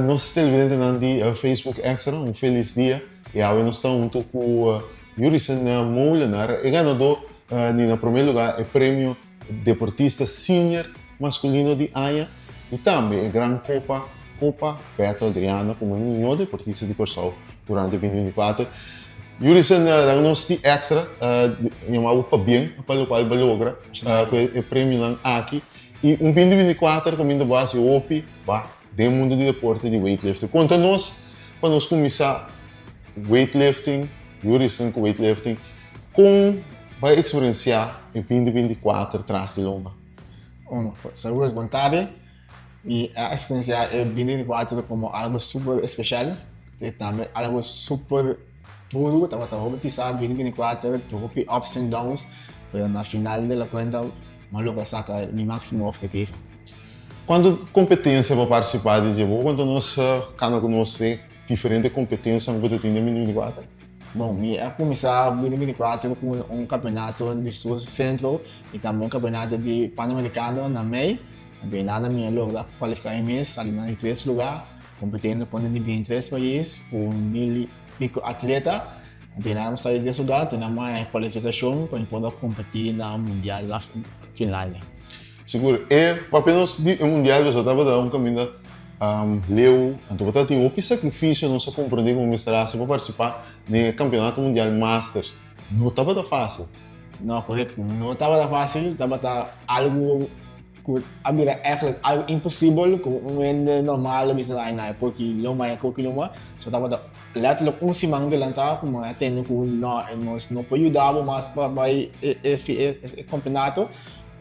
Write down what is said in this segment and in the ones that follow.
Nos televidentenan di Facebook Extra, un felis dia. I awe nos ta hunto ku Yurison Molenaar, e ganadó di na promé lugá e premio Deportista Senior Maskulino di aña i tambe e Gran Kopa Kopa Beto Adriana komo e mihó deportista di Kòrsou durante 2024. Yurison, laga nos di Extra yama bo pabien pa lokual bo a logra ku e premionan aki. I un 2024 kaminda bo hasi hopi ba den mundu di deporte di weightlifting. Konta nos pa nos kuminsá weightlifting, Yurison ku weightlifting, kon bo a eksperensiá e 2024 tras di lomba? Saludos, bon tardi. Mi a eksperensiá e 2024 komo algu super espesial i tambe algu super duru. Tabata hopi pisá 2024, hopi ups and downs, pero na final de la kuenta Mi a logra saka mi máksimo objetivo. Kuantu kompetensia bo a partisipá di dje? Bo por konta nos kanda ku nos e diferente kompetensianan ku bo ta tin den 2024? Bon, mi a kuminsá 2024 ku un kampeonato di Sur Sentro i tambe un kampeonato di Panamerikano na mei. Anto einan mi a logra kualifiká mi mes, sali na di tres lugá, kompetiendo kontra di 23 pais ku mil i piko atleta. Anto nan sa di suga, anto nan maya e kualifikashon pa mi por a kompetí na mundial na Finlandia. Sigur, e papia nos di e mundial pasobra tabata un kaminda leu, anto bo tabatin hopi sakrifisio, nos a komprendé ku bo mester hasi pa partisipá den e kampionato mundial masters. No tabata fásil. No, korekto, no tabata fásil, tabata algu ku a bira ègtlik algu imposibel ku un hende normal lo bisa ay na e por ki lo maya por ki lo maya, so tabata Letterlijk un siman delantá ku mi a tende ku no, nos no por yuda bo mas pa bai e e kampeonato.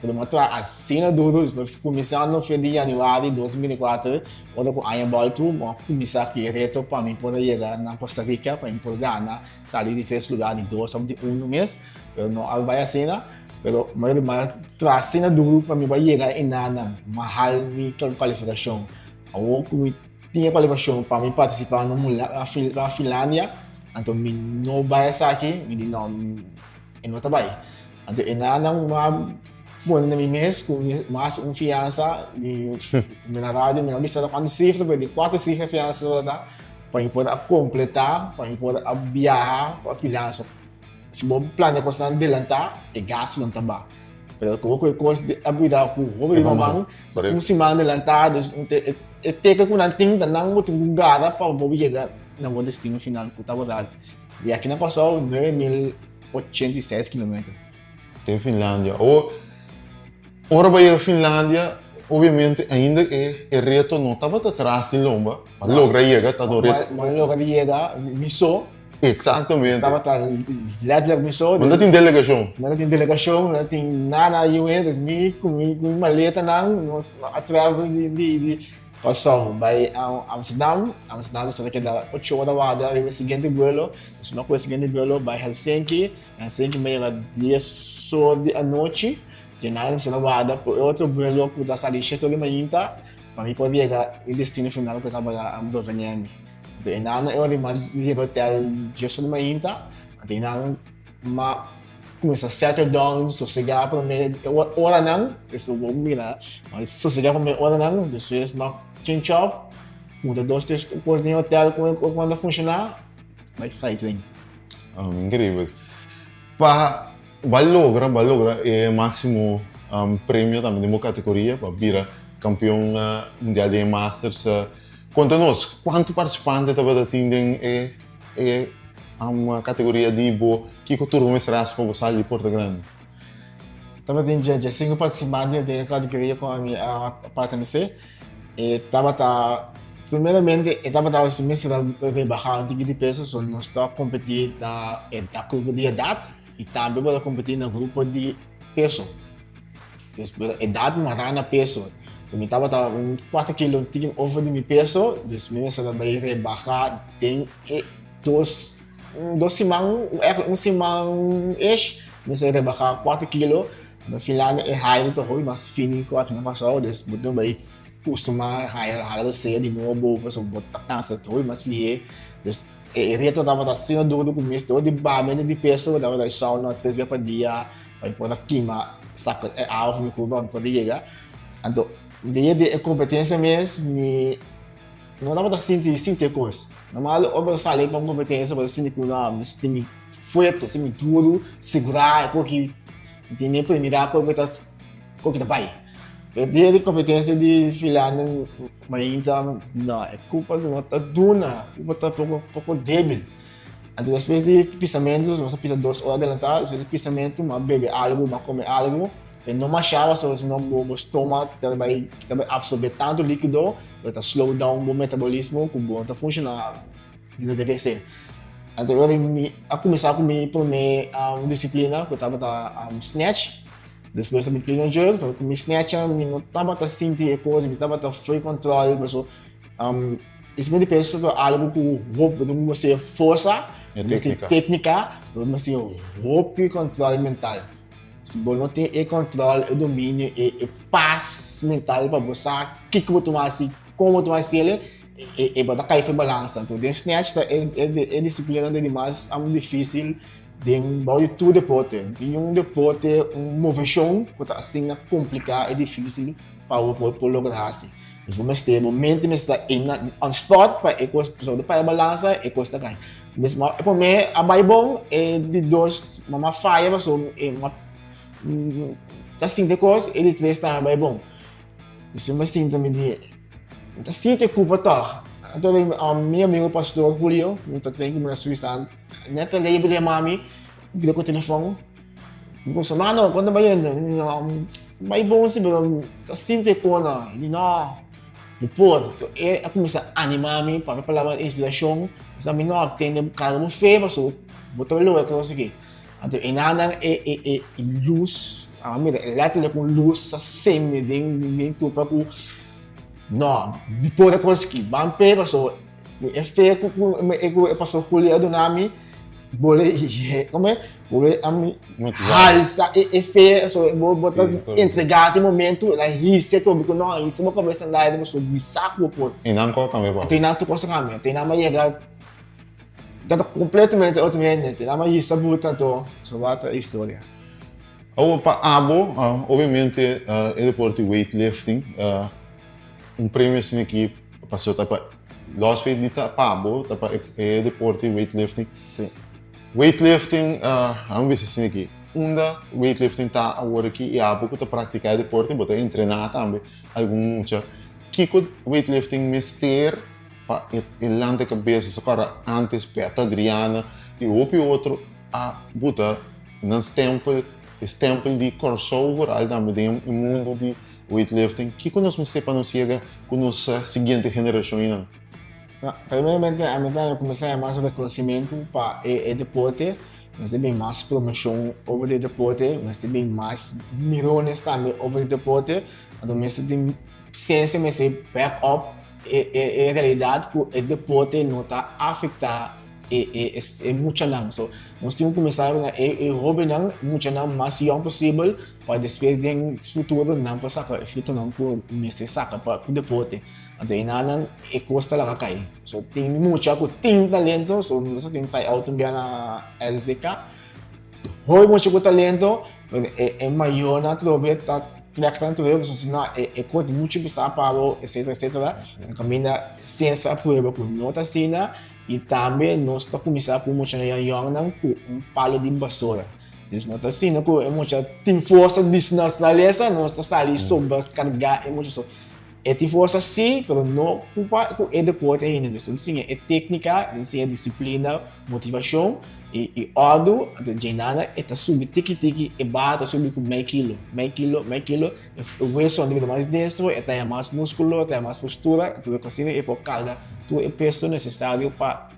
Pero mi a traha asina duru, despues kuminsando fin di yanüari 2024, ora ku aña bòltu, mi a kuminsá ku e reto pa mi por a yega na Costa Rica, pa mi por gana, sali di tres lugá, di dos òf di uno mes. Pero no a bai asina, pero mi a traha asina duru pa mi por yega enanan, mi a hal mi kualifikashon. Awor ku mi Tin e kualifikashon pa mi partisipá na na Finlandia, anto mi no bai esaki, mi di no, e no ta bai. Anto e nan a pone na mi mes ku mi mas un fiansa di mi na radio mi no bisa kuantu sifra pero di kuater sifra fiansa tabata pa mi por a kompletá, pa mi por a biaha pa Finlandia. So si bo plania kosnan delantá e gastunan ta baha. Pero como cu e cos a bira cu hopi di maman, un siman adelantá, dus e teken cu nan tin ta nan bo tin cu gara pa bo yega na bo destino final cu tabata di aki na Kòrsou 9086 kilometer. Te Finlandia. O, ora bo yega Finlandia, obviamente ainda e reto no tabata tras di lomba, pa logra yega ta do reto. Ma logra di yega mi so. Exactamente. Tabata letterlijk mi so. No ta tin delegacion. No ta tin delegacion, no ta tin nada ayu eh. Dus mi cu mi cu mi maletanan nos a travel di di di Kòrsou bai Amsterdam. Amsterdam nos tabata keda ocho ora warda riba e siguiente vuelo. Nos a kohe e siguiente vuelo bai Helsinki. Helsinki mi a yega dies or di anochi. Dje nan nos tabata warda pa e otro vuelo cu ta sali shete or di mainta pa mi por yega e destino final cu tabata Rovaniemi. Anto e nan e ora di m'a yega hotel dies ora di mainta, anto e nan m'a cuminsa settle down, sosega prome oranan, despues bo mira, m'a sosega prome oranan, despues m'a change up, punta dos tres cos den hotel cu a funciona, bai exciting. Increíbel. Pa bo a logra, bo a logra e maximo premio tambe den bo categoria pa bira campeon mundial den e masters. Konta nos, kuantu partisipante tabata tin den e e kategoria di bo? Kiko tur bo mester hasi pa bo sali di Porta Grandi? Tabatin dje dje sinku partisipante den e kategoria ku ami a pertenesé. E tabata, primeramente e tabata si mester a rebahá un tiki di peso, so nos ta kompetí na e grupo di edat i tambe bo ta kompetí na grupo di peso. Dus pero edad mará na peso. Entonces mi tabata un cuatro kilo un tiki over di mi peso, dus mi mester a bay rebaha den e dos dos siman, eigenlijk un siman ish, mi mester a rebaha cuatro kilo. Na Finlandia e haire ta hopi mas fini ku aki na Kòrsou, dus bo tin bay kustumá haire hala rosea di nobo pasobra bo ta kansa hopi mas lihé. Dus e reto tabata asina duro ku mi mester di baha mente di peso, tabata sauna tres bes pa dia. Pa mi por a kima saka e awa for mi kurpa pa mi por a yega. Anto dia di e kompetensia mes mi no tabata sinti sinti e kos. Normal ora bo ta sali pa un kompetensia bo ta sinti ku no mi sinti mi fuerte, sinti mi duru, sigurá e koki mi tin e primera koki ta koki ta bai. E dia di kompetensia di Finlandia mainta no e kupa no ta duna, e kupa ta poko poko debil. Anto despues di pisamentu, nos a pisa 2 ora adelantá, despues di pisamentu mi a bebe algu, mi a kome algu, pero no mashá pasobra si no bo stoma ta bai ta bai apsorbé tantu líkido ku ta slow down bo metabolismo ku bo no ta funshoná di lo debe ser. Anto ora mi a kuminsá ku mi promé disiplina ku tabata snatch, despues ta mi clean and jerk, ku mi snatch mi no tabata sinti e kos, mi tabata fo'i kòntròl pasobra Esei di peso ta algu ku hopi bo mester forsa, bo mester téknika, bo mester hopi kòntròl mental. Si bo no tin e kòntròl, e dominio, e pas mental pa bo sa kiko bo ta hasi, kon bo ta hasi el, e bo ta kai for balansa. Anto den snatch ta e disiplina di mas difísil den bou di tur deporte. No tin un deporte, un moveshon ku ta asina kompliká i difísil pa bo por logra hasi. Dus bo mester, bo mente mester ta in on spot pa e kos, pasobra pa e balansa e kos ta kai. Dus ma e promé a bai bon, e di dos mama a faya pasobra e mama ta sinti e kos, e di tres tambe a bai bon. Dus mi a sinti mi di, mi ta sinti e kulpa tòg. Anto mi amigo pastor Julio, mi ta train ku mi na Suiza, nèt a lei mami, grita ku telefòn. Mi ku mano, kon ta bayendo? Mi di, no, bai bon si, pero mi ta sinti e kona. Mi di, no, bo por. Enton e a kuminsá animá mi, papia palabra di inspirashon. Mi bisa mi, no, tende bo karga bo fe pasobra bo ta logra kos aki. Anto e nan e e e lus, a mira letterlijk un lus a sende den mi kurpa ku no, mi por e kos aki. Ban p'e pasobra e fe ku ku e pastor Julio a duna mi, bo le, kome? Bo a mi halsa e e fe, so bo bo ta entregá te momento, la hise to biko no, hise bo kabes na laire, so mi sa ku bo por. I nan ko kambia pa bo? Te nan tur kos a kambia, te nan a yega ta kompletamente otro hende, te nan a hisa buta anto, so wak ta e historia. Awor pa abo, obviamente e deporte weightlifting, un premio asina aki pasobra ta pa los fe di ta pa bo, ta pa e deporte weightlifting. Si. Weightlifting, a mi bisa asina aki, unda weightlifting ta awor aki i abo ku ta praktiká e deporte bo ta entrená tambe algun mucha. Kiko weightlifting mester pa e lanta e kabes? Nos ta kòrda ántes Beto Adriana i hopi otro a buta nan stèmpel, e stèmpel di Kòrsou vooral tambe den e mundu di weightlifting. Kiko nos mester pa nos yega ku nos siguiente generashon einan? No, primeramente ami ta kuminsá haña mas rekonosimentu pa e deporte, mester bin mas promoshon over di e deporte, mester bin mas mirones tambe over di deporte, anto mester tin siensia mester back up e realidat ku e deporte no ta afektá e muchanan. So nos tin ku kuminsá na e hobennan, muchanan mas yòn posibel pa despues den futuro nan por saka e frutonan ku mester saka pa ku deporte. Anto e nanan e kos ta laga kai. So tin mucha ku tin talento, so nos a tin try out un bia na SDK. Hopi mucha ku talento, pero e e mayornan atrobe ta trek nan atrobe pasobra si no e e kos muchu pisá pa bo etcetera etcetera. Na kaminda siensia a prueba ku no ta asina i tambe nos ta kuminsá ku muchanan yòn yònnan ku un palo di basura. Dus no ta asina ku e mucha tin forsa di su naturalesa, nos ta sali sobrekargá e mucha. So E tin forsa sí, pero no ku pa ku e deporte ainda. Dus tin siña e téknika, tin siña disiplina, motivashon i i òrdu. Anto djenana e ta subi tiki tiki, e baha ta subi ku mei kilo, mei kilo, mei kilo. E wesonan ta bira mas denso, e ta haña mas múskulo, e ta haña mas postura. Anto asina e por karga tur e peso nesesario pa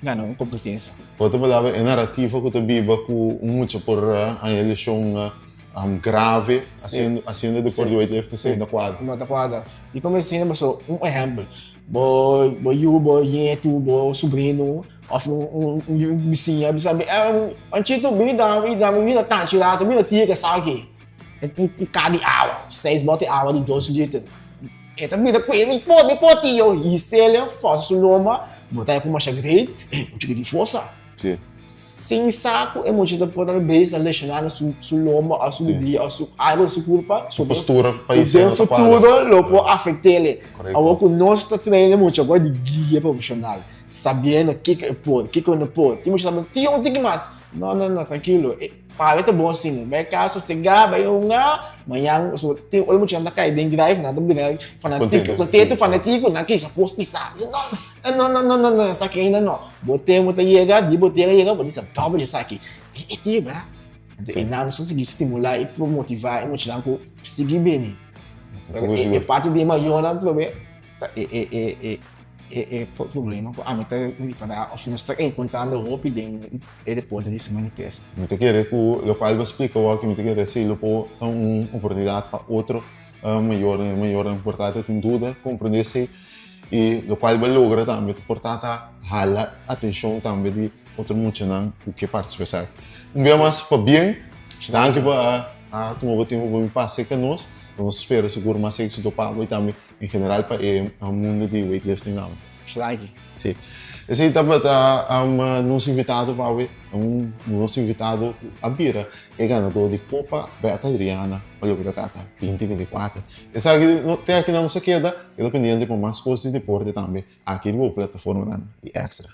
gana un kompetensia. Ku otro palabra, e narrativa ku ta biba ku un mucha por haña leshon grave haciendo deporte di weightlifting sí no ta kuadra. No ta kuadra. Di como asina paso un ehempel bo bo yu bo nietu bo sobrino of un un bisiña bisa mi Panchito bini dami bini dami bini tanchi rato bini tira ke sa aki un ka di awa seis bote awa di dos liter e ta bira ku e mi por mi por tio hisele forsa su lomba bo ta haña ku masha great e mucha di forsa. Sí. Sin sa ku e mucha ta por ta bes ta lesioná su su lomba òf su rudia òf su algo di su kurpa. Su postura pa i den futuro lo por afekt'é. Awor ku nos ta train e mucha ku di guia profeshonal, sabiendo kiko e por, kiko e no por. Tin mucha ta bisa, Tio, un tiki mas. No, no, no, trankilo. Paga ta bon asina. Bai kas sosegá, bai hunga, mañan so tin ora muchanan ta kai den drive, nan ta bira fanatiko, kontentu, fanatiko, nan kisa pos pisá. No, no, no, no, no, esaki ainda no. Bo tempu ta yega, di bo tera yega, bo disa dòbel esaki. E e tin, bra. Anto e nan nos ta sigui stimulá i por motivá e muchanan ku sigui bini. Pero e parti di e mayornan trobe ta e e e e e e problema ku ami ta ripará òf nos ta enkontrando hopi den e deporte di suma di peso. Mi ta kere ku lokual bo a splika awor mi ta kere si lo por ta un oportunidat pa otro mayornan, e mayornan por ta tin duda komprendé esei. I lokual bo a logra tambe ta por ta ta hala atenshon tambe di otro muchanan ku ke partisipá esaki. Un bia mas pabien, danki pa a tuma bo tempu pa bin pasa ku nos. Nos spera sigur mas éksito pa bo i tambe en general pa e mundu di weightlifting tambe. Danki. Si. Esei tabata nos invitado pa awe, nos invitado ku a bira e ganadó di Kopa Beta Adriana pa loke ta trata 2024. Esaki no te aki nan nos a keda, keda pendiente pa mas kos di deporte tambe aki riba bo plataformanan di Extra.